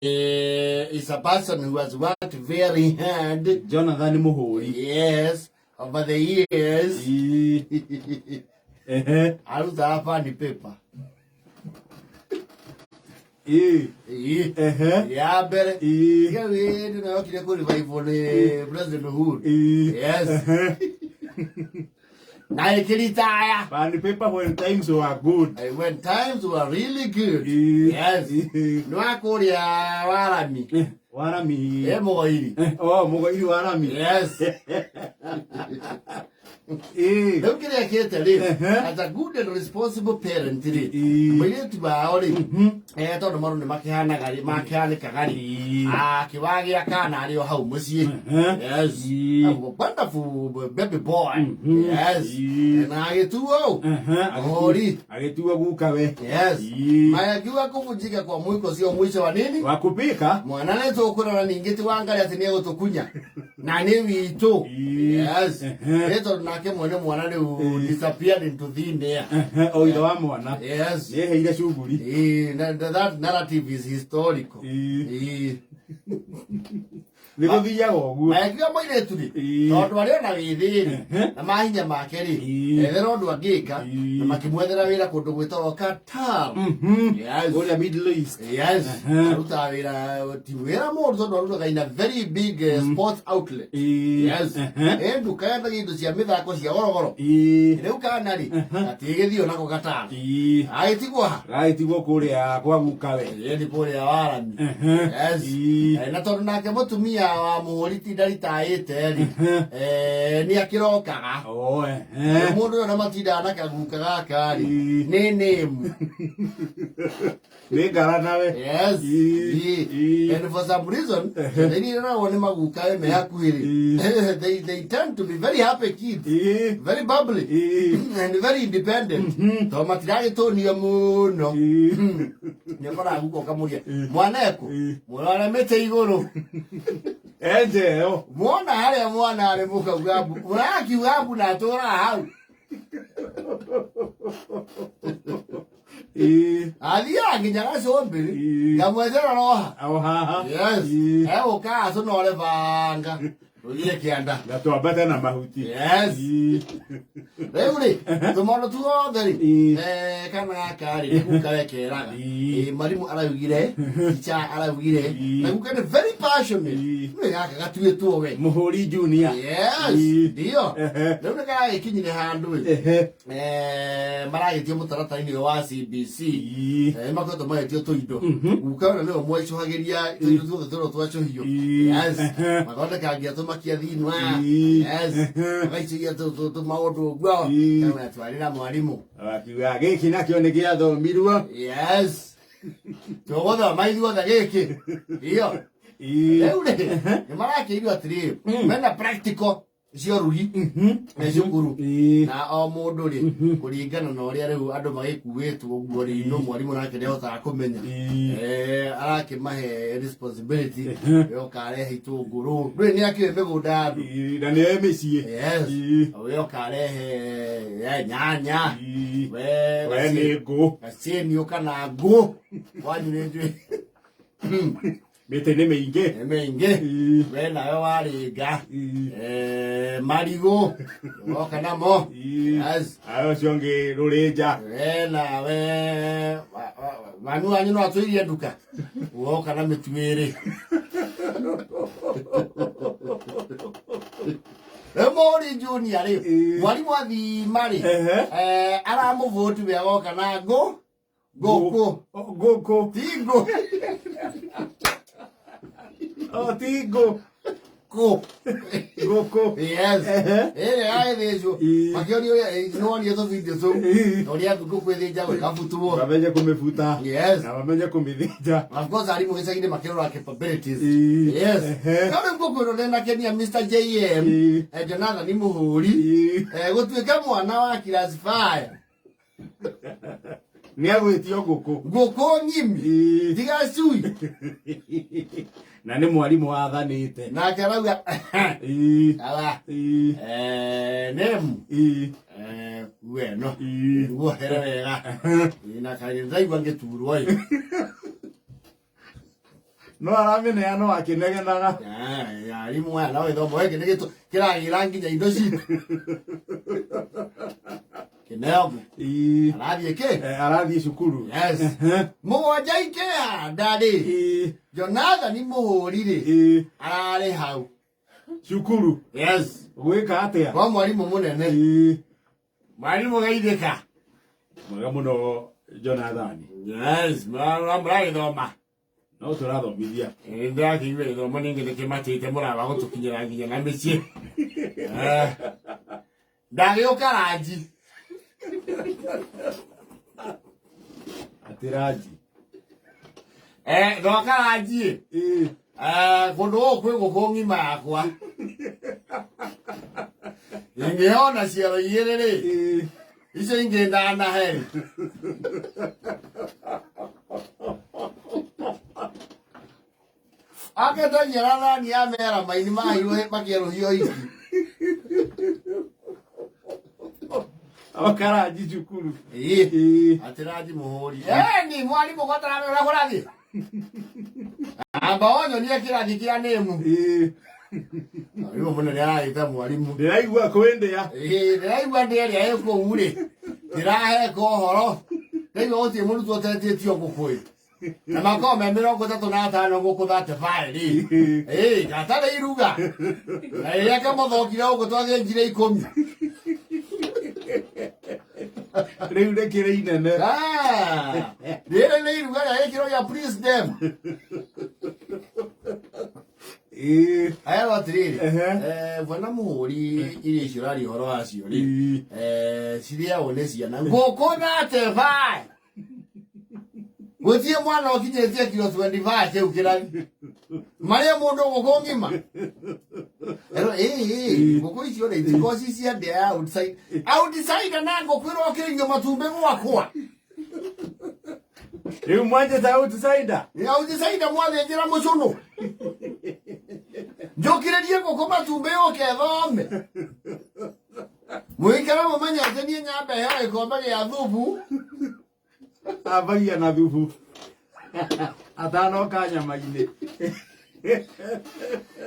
Is a person who has worked very hard. Jonathan Muhuri. Yes, over the years. Ii. Ehe. Arutaga pani paper. Ii. Ii. Ehe. Ya mbere. Ii. Tiga wĩndĩ na yokire kũ revival nĩ President Uhuru. Ii. Yes. Ehe. Na ĩkĩritaya. Pan paper when times were good. When times were really good. Ii. Yes. Ii. Nĩ wa kũrĩa warami. Warami. E mũgoiri. Oh, mugoiri warami. Yes. Ii. Rĩu kĩrĩa kĩte rĩ, Ehe. as a good and responsible parent rĩ, Ii. mũirĩtu wao rĩ, tondũ maũndũ nĩ makĩhanaga rĩ, makĩhanĩkaga rĩ, Ii. akĩwagĩa kana arĩ o hau mũciĩ. Ehe. Yes. Ii. A wonderful baby boy. Yes. Ii. Na agĩtuo. Ehe. Mũhũri. Agĩtuo gukawe. Yes. Ii. Mayakiuga kuvunjika kwa mwiko sio mwisho wa nini? Wa kupika. Mwana nĩ tũkũrora ningĩ ti wangari atĩ nĩ egũtũkunya na nĩ witũ. Ii. Yes. Ehe. Nĩ tondũ nake mwene mwana rĩu Ii. disappeared into thin air. Ehe, o ithe wa mwana. Yes. Nĩeheire cuguri. Ii, that narrative is historical. Ii. Ii. Nĩ gũthiaga ũguo. Mayakiuga mũirĩtu rĩ, Ii. tondũ arĩ ona wĩthĩ rĩ, Ehe. na mahinya make rĩ, Ii. ethera ũndũ angĩka, Ii. na makĩmwethera wĩra kũndũ gwĩtagwo Qatar. Yes. Kũrĩa Middle East. Yes. Ehe. Arutaga wĩra ti wĩra mũru tondũ arutaga in a very big sports outlet. Ii. Yes. Ehe. Ĩ nduka yendagia indo cia mĩthako cia gorogoro. Ii. Rĩu kana rĩ, gatigĩthiĩ onako Qatar. Ii. Agĩtigwo ha? Gagĩtigwo kũrĩa kwa gukawe. Ĩĩ kũrĩa warami. Ehe. Yes. Ii. Na tondũ nake mũtumia wa mũhũri ti ndaritaĩte rĩ, nĩ akĩrokaga. Oh, ehe. Mũndũ ũyũ na matindaga na kaguka gaka rĩ, Ii. nĩ name. Nĩ ngara nawe. Yes. Ii. Ii. Ii. And for some reason, iria iraragwo nĩ maguka me hakuhĩ rĩ, they tend to be very happy kids. Ii. Very bubbly. Ii. And very independent. Tondũ matiragĩtũnio mũno. Ii. Nĩ ũkoraga guka ũkamũria, mwana ekũ? Ii. Mũrore mĩtĩ igũrũ. Enjeo. Mwona harĩa mwana arĩ mũkauga mbu. Mũrakiuga mbu na atũraga hau. Ii. Athiaga nginya gacũmbĩrĩ. Ii. Ngamwethera roha. O haha. Yes. Ii. Egũka acũnore banga. Ũthiĩ kĩanda. Na twambate na mahuti. Yes. Ii. Rĩu rĩ, tũmaũndũ tuothe rĩ, Ii. kana gaka rĩ, nĩ guka we keraga. Ii. Mwarimu araugire, teacher araugire, Ii. na guka nĩ very passionate. Ii. Nĩ gaka gatuĩtwo we. Mũhũri junior. Yes, Ii. ndio. Ehe. Rĩu nĩ karagĩkinyire handũ ĩ. Ehe. Maragĩtio mũtaratara-inĩ ũyũ wa CBC. Ii. Makoretwo magĩtio tũindo. Guka ũrĩa nĩwe mwacũhagĩria tũindo tuothe tũrĩa twacũhio. Ii. Yes. Ehe. Mathondekagia tũmakia thinwa. Ii. Yes. Ehe. Magaicũhia tũmaũndũ ũguo. Ii. Kana twarĩra mwarimũ. Akiuga gĩkĩ nakĩo nĩ gĩathomirwo. Yes. Tũgũthoma ithuothe gĩkĩ. Iyo. Ii. Rĩu rĩ, nĩ marakĩirwo atĩrĩrĩ, mena practical cia ũrugi na cukuru. Ii. Na o mũndũ rĩ, kũringana na ũrĩa rĩu andũ magĩkuĩtwo ũguo rĩ, no mwarimũ nake nĩahotaga kũmenya. Ii. Arakĩmahe responsibility, we ũkarehe itũngũrũ. Ndũĩ nĩ akĩũĩ mĩgũnda ya andũ. Ii. Na nĩoĩ mĩciĩ. Yes. Ii. We ũkarehe nyanya. Ii. We We nĩ ngũ. gacĩni ũka na ngũ. Kwanyu nĩ njũĩ. Mĩtĩ nĩ mĩingĩ. Nĩ mĩingĩ. Ii. We nawe warĩnga. Ii. Marigũ. Woka namo. Ii. Yes. Ayo ũcio ũngĩ rũrĩnja. We nawe mami wanyu no atũirie nduka. Woka na mĩtu ĩrĩ. Rĩu Mũhũri Junior rĩ, Ii. mwarimũ athima rĩ, Ehe. aramũvũti we agoka na ngũ ngũkũ. Ngũkũ. Ti ngũ. O ti ngũ. Kũ. Ngũkũ. Yes. Ehe. Ĩrĩa yagĩthĩnjwo. Ii. Makĩonio ũrĩa nĩwonire tũbindio tũu. Ii. Na ũrĩa ngũkũ ĩthĩnjagwo ĩkabutwo. Mamenye kũmĩbuta. Yes. Na mamenye kũmĩthĩnja. Of course arimũ gĩcagi-inĩ makĩrora capabilities. Ii. Yes. Ehe. No rĩu ngũkũ ĩno ndĩnakenia Mr. JM. Ii. Jonathan Mũhũri. Ii. Gũtuĩka mwana wa class 5. Nĩ agwĩtio ngũkũ. Ngũkũ ng'imi. Ii. Tiga cui. Na nĩ mwarimũ wathanĩte. Nake arauga Ii. awa Ii. nemu Ii. we no. Ii. Nguohere wega. Ii, na kaĩ ndaigua ngĩturwo ĩ. No aramĩneana o akĩnegenaga. Arimũ aya nao gĩthomo gĩkĩ nĩ kĩragĩra nginya indo citũ. Kĩneo ngũkũ. Arathiĩ kĩ? Arathiĩ cukuru. Yes. Mũgwanja ikĩhanda rĩ, Jonathan mũhũri rĩ, ararĩ hau. Cukuru. Yes. Gwĩka atĩa? Kwa mwarimũ mũnene. Mwarimũ geithĩka. Mwega mũno Jonathan. Yes, mũragĩthoma. No tũrathomithia. Ndĩrakĩigua gĩthomo ningĩ nĩkĩmatĩte mũraga gũtũkinyĩra nginya na mĩciĩ. Ndagĩũka ranji. Atĩ ranji. Ndoka ranji. Kũndũ gũkũ kwĩ ngũkũ ng'ima yakwa. Ingĩhona ciero igĩrĩ rĩ, icio ingĩ ndanahe rĩ. Akĩtonyera thani ya mera maini mahiũ makĩerũhio iki. Oka ranji cukuru. Atĩ ranji mũhũri. Ni mwarimũ gwataramenya ũrĩa kũrathiĩ. Amba wonyonie kĩrathi kĩa nĩmu. Mwarimũ mũnene aragĩta mwarimũ. Ndĩraigua kwĩ ndĩa. Ndĩraigua ndĩa ĩrĩa ĩ kũu rĩ. Ndĩraheka ũhoro. Ndaigua gũtirĩ mũrutwo ũtetĩtio ngũkũ ĩ. Na makorwo me 35 ngũkũ 35 rĩ. Gatarĩ iruga. Na rĩrĩa kamũthokire gũkũ twathĩnjire 10. Rĩu rĩkĩrĩ inene. Rĩrĩ nĩ iruga rĩa gĩkĩro gĩa please them. Aherwo atĩrĩrĩ, bwana mũhũri irio icio ũraria ũhoro wacio rĩ, cirĩagwo nĩ ciana. Ngũkũ 35. Gũtirĩ mwana ũkinyĩtie kiro 25 kĩu kĩrathi. Marĩa mũndũ ngũkũ ng'ima. Ero, ngũkũ icio rĩ, itikoragwo ci cia ndĩa ya outside. Outside na ngũkũ ĩrokĩrĩirio matumbĩ gwakwa. Rĩu mwanjĩta outsider? Nĩ outsider mwathĩnjĩra mũcũnũ. Njũkĩrĩrie ngũkũ matumbĩ yũke ĩthome. Mũikare mũmenyete niĩ nyambe heo gĩkombe gĩa thubu. Ambagia na thubu. Atanoka nyama-inĩ.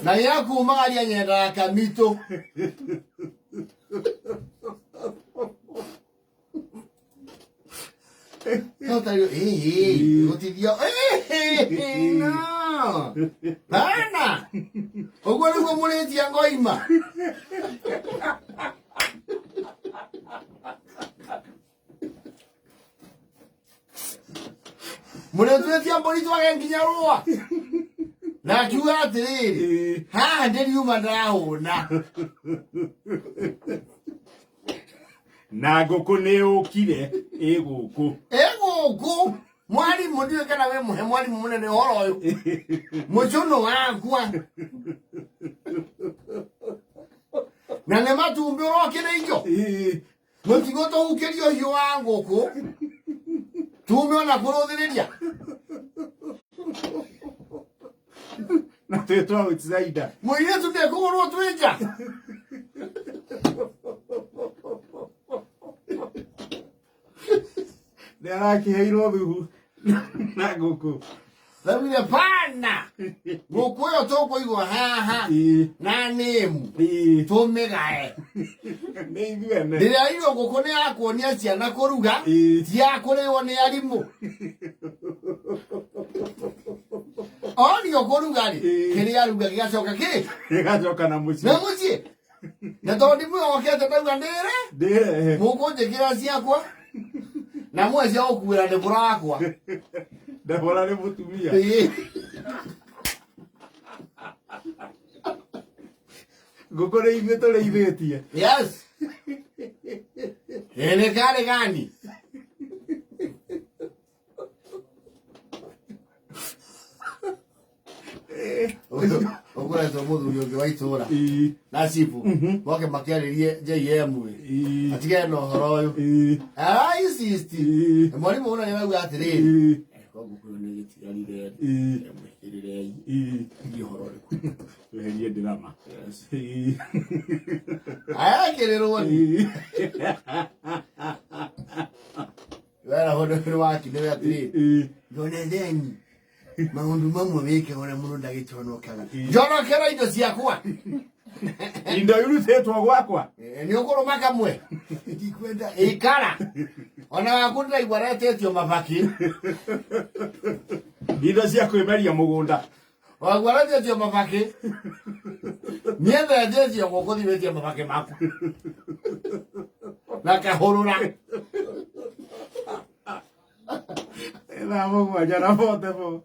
Na gĩa kumagaria nyendaga kamitũ. No tarĩu, gũtithio, no. Bana. Ũguo nĩguo mũrĩtie ngoima. Mũrĩtuĩtie mbũri twage nginya rũa. Na akiuga atĩrĩrĩ, haha ndĩriuma ndahũna. Na ngũkũ nĩ yũkire ĩ gũkũ. Ĩ gũkũ. Mwarimũ ndiũĩ kana wĩ mũhe mwarimũ mũnene ũhoro ũyũ. Mũcũnũ wakwa. Na nĩ matumbĩ ũrokĩrĩirio. Mũtigo tũhukĩrio hiũ wa ngũkũ. Tume ona kũrũthĩrĩria. Na twĩtwo outsider. Mũirĩtu ndekũgũrwo twĩ nja. Nĩ arakĩheirwo thubu na ngũkũ. Thaurire bana. Ngũkũ ĩyo tũkũigwo haha na nĩmu. Tũmĩgae. Nĩ ithuene. Ndĩrerirwo ngũkũ nĩ ya kuonia ciana kũruga, ti ya kũrĩo nĩ arimũ. Onio kũruga rĩ, kĩrĩa aruga gĩgacoka kĩ? Gĩgacoka na mũciĩ. Na mũciĩ. Na tondũ ndimwĩhokete ndauga ndĩre? Ndĩre. Mũkũnjĩkĩra ciakwa. Na mwe cia gũkuĩra Debora wakwa. Debora nĩ mũtumia. Ngũkũ nĩ ithuĩ tũrĩithĩtie. Yes. Nĩ karĩ gani? Ũkoretwo mũthuri ũngĩ wa itũũra. Na cibu. Moke makĩarĩrie JM ĩ. Atigane na ũhoro ũyũ. Ara insist. Mwarimũ ũna nĩarauga atĩrĩrĩ. Koguo kũrĩ nĩ gĩtigarire. Mwĩkĩrĩrei. Nĩ ũhoro ũrĩkũ? Tweherie ndirama. Ayakĩrĩrwo ni. Wera hono nĩ wakinĩwe atĩrĩrĩ. Jonetheni. Maundu mamwe wike uria mundu ndagiconokaga. Njonokera indo ciakwa. Indo irutĩtwo gwakwa. Ni ukuruma kamwe. Ndikwenda. Ikara. Ona waku ndiraigua aretĩtio mabaki. Indo cia kwĩmeria mũgũnda. Waku aretĩtio mabaki. Niĩ thetĩtio gũkũ thiĩ wĩtie mabaki maku. Na kahũrũra. Thaa 7:44.